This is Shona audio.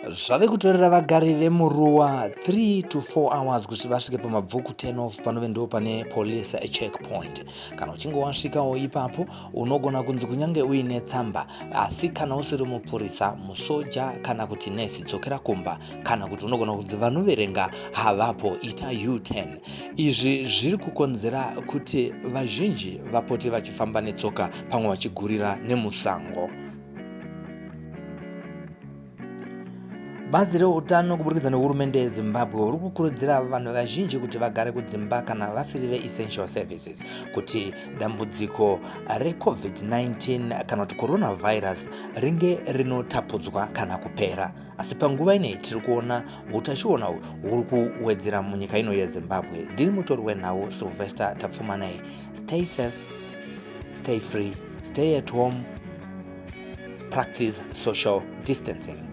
Zvave kutorera vagari vemuRuwa 3 to 4 hours kuti vasvike paMabvuku turn off panove ndo pane police checkpoint. Kana uchinge wasvikawo ipapo unogona kunzi kunyange uine tsamba, asi kana usiri mupurisa, musoja kana kuti nesi, dzokera kumba, kana kuti unogona kunzi vanoverenga havapo, ita U-turn. Izvi zviri kukonzera kuti vazhinji vapote vachifamba netsoka, pamwe vachigurira nemusango. Bazi reutano kuburikidza nehurumende yeZimbabwe uri kukurudzira vanhu vazhinji kuti vagare kudzimba kana vasiri veessential services kuti dambudziko recovid-19 kana kuti coronavirus ringe rinotapudzwa kana kupera. Asi panguva inei tiri kuona utachiona huri kuwedzera munyika ino yeZimbabwe. Ndini mutori wenhau Sylvester Tapfumanei. Stay safe, stay free, stay at home, practice social distancing.